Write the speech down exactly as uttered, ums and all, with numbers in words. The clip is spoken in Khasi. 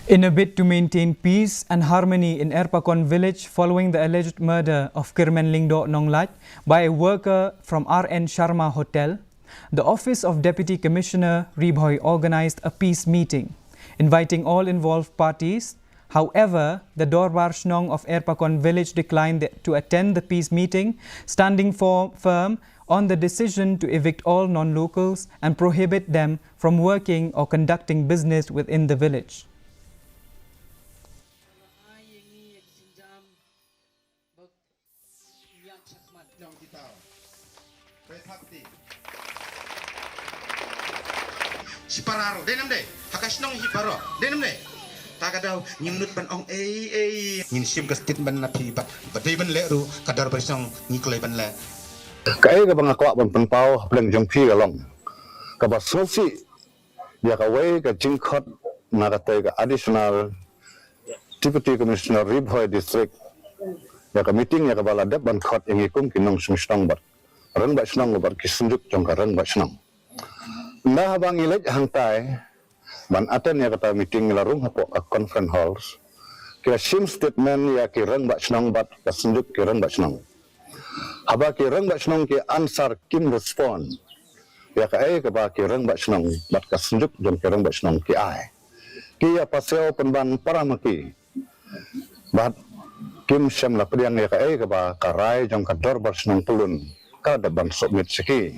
In a bid to maintain peace and harmony in Erpakon village following the alleged murder of Kirmen Lyngdoh Nonglait by a worker from R N Sharma Hotel, the Office of Deputy Commissioner Ri Bhoi organized a peace meeting, inviting all involved parties. However, the Dorbar Shnong of Erpakon village declined to attend the peace meeting, standing for, firm on the decision to evict all non-locals and prohibit them from working or conducting business within the village. Shipara ro, dei nam dei. Haka shnong shipara, dei nam dei. Ta ka daw, ngim nud ban ong ei ei. Ngin shim ka statement na phi bad ba dei ban leh ruh ka Dorbar Shnong ngi kloi ban leh. Kaei kaba nga kwah ban pynpaw hapdeng jong phi ka long kaba sngewsih ïa kawei ka jingkhot na katei ka Additional Deputy Commissioner Ri Bhoi District ïa ka meeting ïa kaba la dep ban khot ïa ngi kum ki nongshong shnong bad rangbah shnong bad ki synjuk jong ka rangbah shnong. Nda haba ngi leit hangtai ban attend ïa kata meeting ngi la rung hapoh ka conference halls. Ki la shim statement ïa ki rangbah shnong bad ka synjuk ki rangbah shnong. Haba ki rangbah shnong ki answer kim respond ïa kaei kaba ki rangbah shnong bad ka synjuk jong ki rangbah shnong ki ai. Ki ïa pasiaw pynban para ma ki bad kim shym la pdiang ïa kaei kaba ka rai jong ka Dorbar Shnong Pyllun ka dep ban submit sha ki.